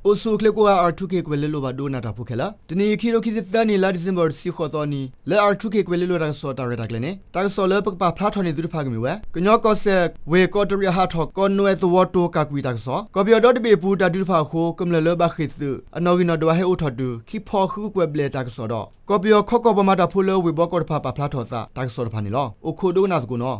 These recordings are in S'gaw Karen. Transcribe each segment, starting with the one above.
အိၣ်ဆူၣ်အိၣ်ချ့ကိးဂၤ R two K ကွဲၤလ့လိၤဘၣ်ဒိကနၣ်တၢ်ဖိခဲလၢာ်, တနံၤအံၤ ခံကထိခံဆံသၢနံၣ် လါဒံၣ်စ့ဘၢၣ် တဆံဃိးသီနံၤ လၢ R two K ကွဲၤလ့လိၤတၢ်ကစီၣ်တၢ်ရဲၣ်တၢ်ကျဲၤန့ၣ် တၢ်ကစီၣ်လၢပကပာ်ဖျါထီၣ်န့ၢ်သုတဖၣ်ကမ့ၢ်ဝဲ ကညီကီၢ်စဲၣ် ဝ့ၢ်ကီးတရံးအဟးထီၣ် ကီးနွဲသဝီတိၤကၣ်ကွံာ်တၢ်ကစီၣ်, ကီၢ်ပယီၤဒီတဘ့ၣ်အပူၤ တၢ်ဒုးတဖၣ်အဃိ ကမျၢၢ်လၢဘၣ်ဃ့ၢ်သုး အနီၣ်ဂံၢ်နီၣ်ဒွးဟဲအိၣ်ထီၣ်တုၤ ခံဖီၣ်ဃုကကွဲၢ်ဘျဲၣ်တၢ်ကစီၣ်ဒီး ကီၢ်ပယီၤခီကီၢ်ပှၤမၤတၢ်ဖိလၢဝ့ၢ်ဘီကီၢ်တဖၣ်ပာ်ဖျါထီၣ်အသး တၢ်ကစီၣ်တဖၣ်န့ၣ်လီၤ. အိၣ်ခိးဒိကနၣ်သကိးနီၤ.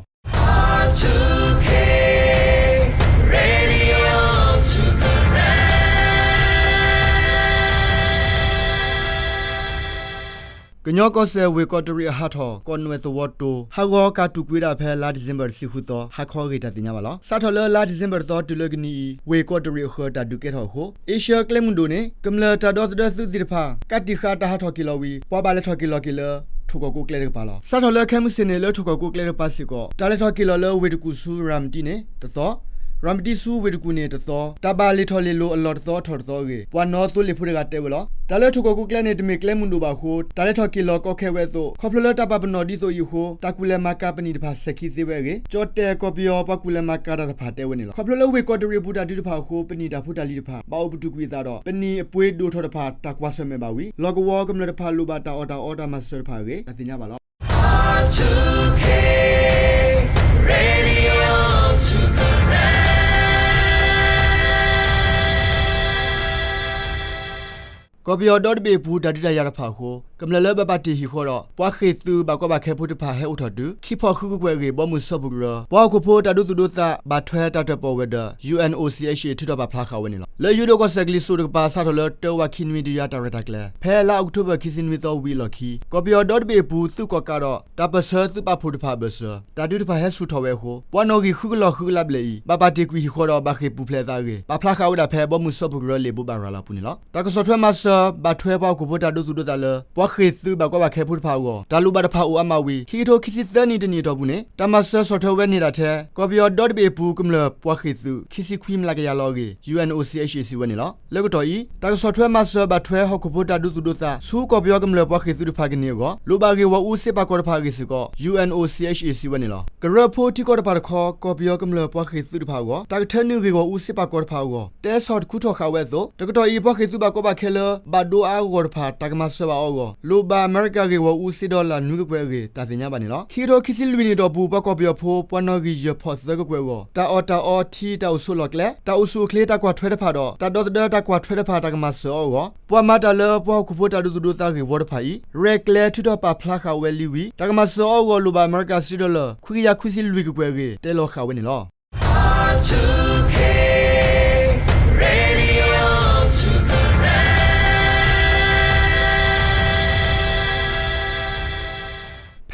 ကညီကီၢ်စဲၣ် ဝ့ၢ်ကီးတရံးအဟးထီၣ် ကီးနွဲသဝီတိၤ ဟးဂီၤကၣ်တူာ်ကွံာ်ဒၣ်ဖဲလါဒံၣ်စ့ဘၢၣ် တဆံဃုသီ ဟါခီအဂ့ၢ် တၢ်သ့ၣ်ညါဘၣ်လီၤ. စးထီၣ်လၢလါဒံၣ်စ့ဘၢၣ်တသီတုၤလၢကနံၤအံၤ ဝ့ၢ်ကီးတရံးအဃၢၤ တၢ်ဒုးကဲထီၣ်အဃိ အ့ရှၢၣ်ကျဲမုၢ်ဒိၣ်န့ၣ် ကမျၢၢ်တၢ်ဒီသဒၢသုးသ့ၣ်တဖၣ် ကးတံာ်ဃာ်တၢ်ဟးထီၣ်က့ၤလီၤဝံၤ ပှၤဘၣ်လဲၤထီၣ်က့ၤလီၤက့ၤလၢ ထိၣ်ကီၢ်ကိးကျဲတကပၤလီၤ. စးထီၣ်လၢခဲမုၢ်ဆ့ၣ်န့ၣ် လၢထိၣ်ကီၢ်ကိးကျဲတကပၤစ့ၢ်ကီး တၢ်လဲၤထီၣ်က့ၤလီၤလၢဝ့ၢ်တကူၣ်ဆူရၤမတံန့ၣ်တသီ, ရၤမတံဆူဝ့ၢ်တကူၣ်န့ၣ်တသီ, တၢ်ဘၣ်လဲၤထီၣ်လဲၤလီၤအလီၢ်တသီထီၣ်တသီအဂ့ၢ် ပှၤနီၣ်သိလ့ၣ်ဖိတဂၤတဲဝဲလီၤ. တၢ်လၢထိၣ်ကီၢ်ကိးကျဲန့ၣ် တမ့ၢ်ကျဲမုၢ်ဒိၣ်ဘၣ်အဃိ တၢ်လဲၤထီၣ်က့ၤလီၤကီခဲဝဲအသိး ခီဖျိလၢတၢ်ပာ်ပနီၣ်ဒ်သိးအံၤအဃိ တၢ်ကူၣ်လဲၤမၤကၤပနံာ်တဖၣ် စဲၤခံသ့ဝဲအဂ့ၢ် ကၠီၣ်တဲၣ်ကီၢ်ပယီၤပှၤကူၣ်လဲၤမၤကၤတၢ်တဖၣ်တဲဝဲန့ၣ်လီၤ. ခီဖျိလၢဝ့ၢ်ကီးတရံးအပူၤတၢ်ဒုးတဖၣ်အဃိ ပနံာ်တၢ်ဖိတၢ်လံၤတဖၣ် ဘၣ်အိၣ်ပတုာ်ကွံာ်အသးဒီး ပနံာ်အပှ့ၤဒိၣ်ထီၣ်တဖၣ် တၢ်ကွၢ်ဆၢၣ်မဲာ်ဘၣ်ဝံၤ လီၢ်ကဝီၤကမျၢၢ်တဖၣ်လိၣ်ဘၣ်တၢ်အီၣ်တၢ်အီတၢ်မၤစၢၤတဖၣ်အဂ့ၢ် တၢ်သ့ၣ်ညါဘၣ်လီၤ. ကီၢ်ပယီၤဒီတဘ့ၣ်အပူၤ တၢ်ဒုးတၢ်ယၤတဖၣ်အဃိ ကမျၢၢ်လၢဘၣ်ပာ်တ့ၢ်ဟံၣ်ဃီဒီး ပှၤဃ့ၢ်သုးဘၣ်ကီဘၣ်ခဲဖိတဖၣ်ဟဲအိၣ်ထီၣ်တုၤ ခံဖီၣ်ဃုကကွဲၢ်အဂ့ၢ် ဘီမုၢ်စၢဖှိၣ်ကရၢ ပှၤဟီၣ်ခိၣ်ဖိတၢ်ဒိသူၣ်ဒိသး ဘၣ်ထွဲတၢ်တၢၣ်ပီၣ်ဝဲၤဒၢး ယူၣ်အဲၣ်အိၣ်စံၣ်အဲၣ်စံၣ် ထုးထီၣ်ပာ်ဖျါဃာ်ဝဲန့ၣ်လီၤ. လၢယိၤဒိၣ်ကီၢ်စဲၣ်ကလံၤစိးတကပၤ စးထီၣ်လၢတၢဝးခံနွံတယၤတၢ်ရဲၣ်တၢ်ကျဲၤ ဖဲလါအီးကထိဘၢၣ် ခံဆံနွံသီဝံၤအလီၢ်ခံ ကီၢ်ပယီၤဒီတဘ့ၣ်အပူၤ သုးကီၣ်ကးဒီး တၢ်ပၢၢ်ဆၢသုးပာ်ဖှိၣ်တဖၣ်အဘၢၣ်စၢၤ တၢ်ဒုးတဖၣ်ဟဲဆူၣ်ထီၣ်ဝဲအဃိ ပှၤနီၣ်ဂံၢ်ဃုကလီၢ်ဃုကလးဘျဲၣ်အံၤ ဘၣ်ပာ်တ့ၢ်ကွံာ်ဟံၣ်ဃီဒီး ဘၣ်ဃ့ၢ်ပူၤဖျဲးအသးအဂ့ၢ် ပာ်ဖျါဃာ်ဝဲဒၣ်ဖဲ ဘီမုၢ်စၢဖှိၣ်ကရၢလ့ၣ်ဘိးဘၣ်ရၤလီၤအပူၤန့ၣ်လီၤ. တၢ်ကဆီၣ်ထွဲမၤစၢၤ ဘၣ်ထွဲပှၤဟီၣ်ခိၣ်ဖိတၢ်ဒိသူၣ်ဒိသးလၢ ပှၤဃ့ၢ်သုးဘၣ်ကီဘၣ်ခဲဖိတဖၣ်အဂီၢ် တၢ်လိၣ်ဘၣ်တဖၣ်အိၣ်အါမးဝံၤ ခံကထိခံဆံသၢနံၣ်တနံၣ်အတီၢ်ပူၤန့ၣ် တၢ်မၤစၢၤဆီၣ်ထွဲဝဲန့ၢ်ဒၣ်ထဲ ကီၢ်ပယီၤဒီတဘ့ၣ်အပူၤ ကမျၢၢ်ပှၤဃ့ၢ်သုး ခံဆံခွံမျးကယၤလီၤအဂ့ၢ် ယူၣ်အဲၣ်အိၣ်စံၣ်အဲၣ်စံၣ် စံးဝဲန့ၣ်လီၤ. လၢကတီၢ်အံၤ တၢ်ကဆီၣ်ထွဲမၤစၢၤဘၣ်ထွဲဟီၣ်ခိၣ်ဖိတၢ်ဒိသူၣ်ဒိသး ဆူကီၢ်ပယီၤကမျၢၢ်ပှၤဃ့ၢ်သုးတဖၣ်ကန့ၢ်အဂီၢ် လိၣ်ဘၣ်ဂ့ၢ်ဂီၢ်အူစ့ပာ်ကီၤတဖၣ်အဂ့ၢ်စ့ၢ်ကီး ယူၣ်အဲၣ်အိၣ်စံၣ်အဲၣ်စံၣ် စံးဝဲန့ၣ်လီၤ. ကရၢဖိထံကီၢ်တဖၣ်တခီ ကီၢ်ပယီၤကမျၢၢ်ပှၤဃ့ၢ်သုးတဖၣ်အဂီၢ် တၢ်ကထၢနုာ်ဂ့ၢ်ဂီၢ်အူစ့ပာ်ကီၤတဖၣ်အဂီၢ် တဲဆီၣ်တခူထီၣ်ဃာ်ဝဲအသိး တကတီၢ်အံၤ ပှၤဃ့ၢ်သုးဘၣ်ကီဘၣ်ခဲလၢ ဘၣ်ဒိအါအါဂီၢ်ဂီၢ်တဖၣ် တၢ်ကမၤစၢၤဘၣ်အီၤအဂီၢ် လိၣ်ဘၣ်အမဲရကၤဂ့ၢ်ဂီၢ်အူစ့ဒီလၣ်နွံကကွဲၢ်အဂ့ၢ် တၢ်သ့ၣ်ညါဘၣ်န့ၣ်လီၤ. ခံကထိခံဆံလွံၢ်နံၣ်အတီၢ်ပူၤ ပှၤကီၢ်ပယီၤဖိ ပှၤနီၣ်ဂံၢ်ယဲၢ်ဖီၣ်သၢကကွဲၢ်အဂီၢ် တၢ်အီၣ်တၢ်အီထံ တၢ်အိၣ်ဆိးလီၢ်ကျဲ တၢ်အိၣ်ဆူၣ်အိၣ်ချ့တၢ်ကွၢ်ထွဲတဖၣ်ဒီး တၢ်ဒီသဒၢတၢ်ကွၢ်ထွဲတဖၣ် တၢ်ကမၤစၢၤအီၤအဂီၢ် ပှၤမၤတၢ်လၢပှၤဟီၣ်ခိၣ်ဖိတၢ်ဒိသူၣ်ဒိသးဂ့ၢ်ဝီတဖၣ်အံၤ ရဲၣ်ကျဲၤထုးထီၣ်ပာ်ဖျါဃာ်ဝဲလံဝံၤ တၢ်ကမၤစၢၤအီၤအဂီၢ် လိၣ်ဘၣ်အမဲရကၤစ့ဒီလၣ် ခွံကယၤခွံဆံလွံၢ်ကကွဲၢ်အဂ့ၢ် တဲလီၤဃာ်ဝဲန့ၣ်လီၤ.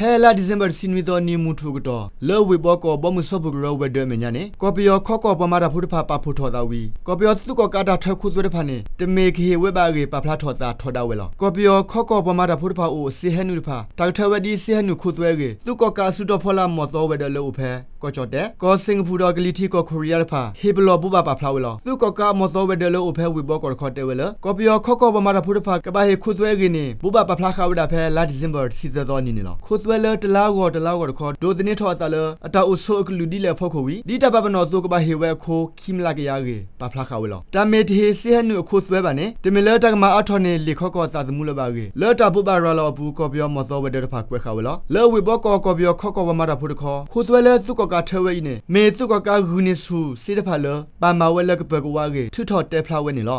ဖဲလါဒံၣ်စ့ဘၢၣ် တဆံနွံသီနံၤမုၢ်ထူၣ်အကတီၢ် လၢဝ့ၢ်ဘီကီၢ် ဘီမုၢ်စၢဖှိၣ်ကရၢဝဲၤဒၢးအမဲာ်ညါန့ၣ် ကီၢ်ပယီၤခီကီၢ်ပှၤမၤတၢ်ဖိတဖၣ် ပာ်ဖှိၣ်ထီၣ်အသးဝံၤ ကီၢ်ပယီၤသုးကီၣ်ကးတၢ်ထၢခိသွဲတဖၣ်န့ၣ် တမ့ၢ်ကဟ့ၣ်ဝဲဘၣ်အဂ့ၢ် ပာ်ဖျါထီၣ်အသးထီဒါဝဲလီၤ. ကီၢ်ပယီၤခီကီၢ်ပှၤမၤတၢ်ဖိတဖၣ်အိၣ် စ့ဟဲနုာ်တဖၣ် တၢ်ကထၢဝဲဒ်စ့ဟဲနုာ်ခိသွဲအဂ့ၢ် သုးကီၣ်ကးအစုတီၤဖီလာ် မီၢ်သီဝဲၤဒၢးလၢအိၣ်ဖဲ ကီၢ်ကၠီၣ်တဲၣ်, ကီၢ်စ့ၣ်ကပူၤဒီးကလံၤထံးကီၢ်ခိရံယါတဖၣ် ဟ့ၣ်ပလီၢ်ဘိးဘၣ်ပာ်ဖျါဝဲလီၤ. သုးကီၣ်ကးအမီၢ်သီဝဲၤဒၢးလၢအိၣ်ဖဲဝ့ၢ်ဘီကီၢ်တခီတဲဝဲလၢ ကီၢ်ပယီၤခီကီၢ်ပှၤမၤတၢ်ဖိတဖၣ် ကဘၣ်ဟ့ၣ်ခိသွဲအဂ့ၢ်န့ၣ် ဘိးဘၣ်ပာ်ဖျါဃာ်ဝဲဒၣ်ဖဲ လါဒံၣ်စ့ဘၢၣ် တဆံသၢသီနံၤန့ၣ်လီၤ. ခိသွဲလၢတလါအဂီၢ်တလါအဂီၢ်တခီ ဒိးသန့ၤထီၣ်အသးလၢ အတၢ်အိၣ်ဆိးအကလုာ်ဒ်လဲၣ်အဖီခိၣ်ဝံၤ ဒ်တၢ်ပာ်ပနီၣ်အသိး ကဘၣ်ဟ့ၣ်ဝဲအခိ ခံမျးကယၤအဂ့ၢ် ပာ်ဖျါဃာ်ဝဲလီၤ. တၢ်မ့ၢ်တဟ့ၣ်စ့ဟဲနုာ်အခိသွဲဘၣ်န့ၣ် တမ့ၢ်လၢတၢ်ကမၤအါထီၣ်န့ၢ်လံာ်ခီကီၢ်အသးသမူလၢၤဘၣ်အဂ့ၢ် လၢတၢ်ဘိးဘၣ်ရၤလီၤအပူၤ ကီၢ်ပယီၤမီၢ်သီဝဲၤဒၢးတဖၣ်ကွဲးဃာ်ဝဲလီၤ. လၢဝ့ၢ်ဘီကီၢ် ကီၢ်ပယီၤခီကီၢ်ပှၤမၤတၢ်ဖိတခီ ခိသွဲလၢသုးကီၣ်ကးထၢဝဲအံၤန့ၣ် မ့ၢ်သုးကီၣ်ကးဂုာ်န့ၢ်ဆူၣ်စ့တဖၣ်လၢ ပာ်မၤဝဲလၢကပၢၤကဝါအဂ့ၢ် ထုးထီၣ်တဲဖျါဝဲန့ၣ်လီၤ.